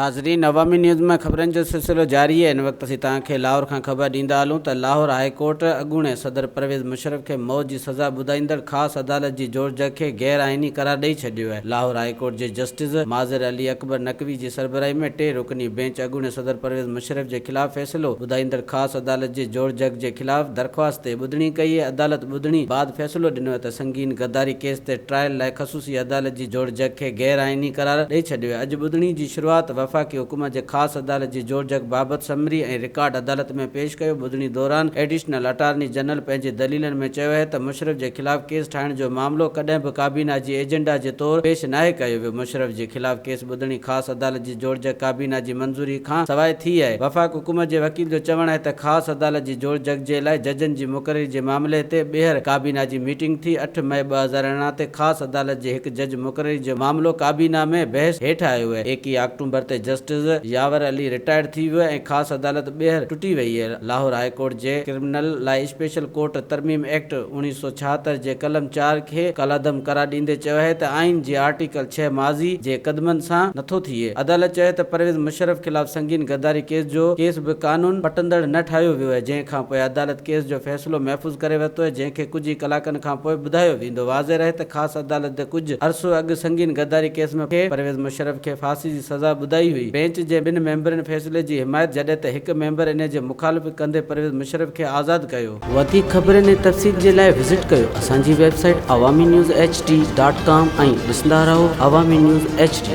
ناظرين عوامي نيوز ۾ خبرن جو سلسلو جاري آهي ان وقت اسين توهان کي لاهور کان خبر ڏيندا هلون ته لاهور هاء ڪورٽ اڳوڻي صدر پرويز مشرف کي موت جي سزا ٻڌائيندڙ خاص عدالت جي جوڙجڪ کي غير آئيني قرار ڏئي ڇڏيو آهي لاهور هاء ڪورٽ جي جسٽس ماظر علي اڪبر نقوي جي سربراهي ۾ ٽي رڪني بينچ اڳوڻي صدر پرويز مشرف جي خلاف فيصلو ٻڌائيندڙ خاص عدالت جي جوڙجڪ جي خلاف درخواست تي ٻڌڻي ڪئي عدالت ٻڌڻي بعد فيصلو ڏنو ته سنگين غداري ڪيس تي ٽرائل لاء خصوصي عدالت جي جوڙجڪ کي غير آئيني قرار ڏئي ڇڏيو آهي. اڄ ٻڌڻي جي شروعات وفاقي حڪومت جي خاص عدالت جي جوڙجڪ بابت سمري ۽ رڪارڊ عدالت ۾ پيش ڪيو. ٻڌڻي دوران ايڊيشنل اٽارني جنرل پنهنجي دليلن ۾ چيو آهي ته مشرف جي خلاف ڪيس ٺاهڻ جو معاملو ڪڏهن به ڪابينا جي ايجنڊا جي طور پيش ناهي ڪيو ويو. مشرف جي خلاف ڪيس ٻڌڻي خاص عدالت جي جوڙجڪ ڪابينا جي منظوري کان سواء ٿي آهي. وفاق حڪومت جي وڪيل جو چوڻ آهي ته خاص عدالت جي جوڙجڪ جي لاء ججن جي مقرري جي معاملي تي ٻيهر ڪابينا جي ميٽنگ ٿي. 8 مئي 2018 تي خاص عدالت جي هڪ جج مقرري جو معاملو ڪابينا ۾ بحث هيٺ آيو آهي. 21 آڪٽومبر تي جسٽس ياور علي رٽائرڊ ٿي ويو ۽ خاص عدالت ٻيهر ٽٽي وئي آهي. لاهور هاء ڪورٽ جي ڪرمنل لاء اسپيشل ڪورٽ ترميم ايڪٽ 1976 جي قلم چار کي ڪالعدم قرار ڏيندي چيو آهي ته آئين جي آرٽيڪل ڇهه ماضي جي قدمن سان نٿو ٿئي. عدالت چيو ته پرويز مشرف خلاف سنگين غداري ڪيس جو ڪيس به قانون پٽندڙ نه ٺاهيو ويو آهي جنهن کانپوء عدالت ڪيس جو فيصلو محفوظ ڪري ورتو آهي جنهن کي ڪجهه ئي ڪلاڪن کانپوء ٻڌايو ويندو. واضح رهي ته خاص عدالت ڪجهه عرصو اڳ سنگين غداري ڪيس ۾ پرويز مشرف کي ڦاسي جي سزا ٻڌائي هئي. بينچ جي ٻن ميمبرن فيصلي جي حمايت جڏهن ته هڪ ميمبر انهي جي مخالفت ڪندي پرويز مشرف کي آزاد ڪيو. وڌيڪ خبرن ۽ تفصيل جي لاء وزٽ ڪيو اسان جي website Awami news H D dot com ۽ ڏسندا رهو عوامي نيوز ايڇ ڊي.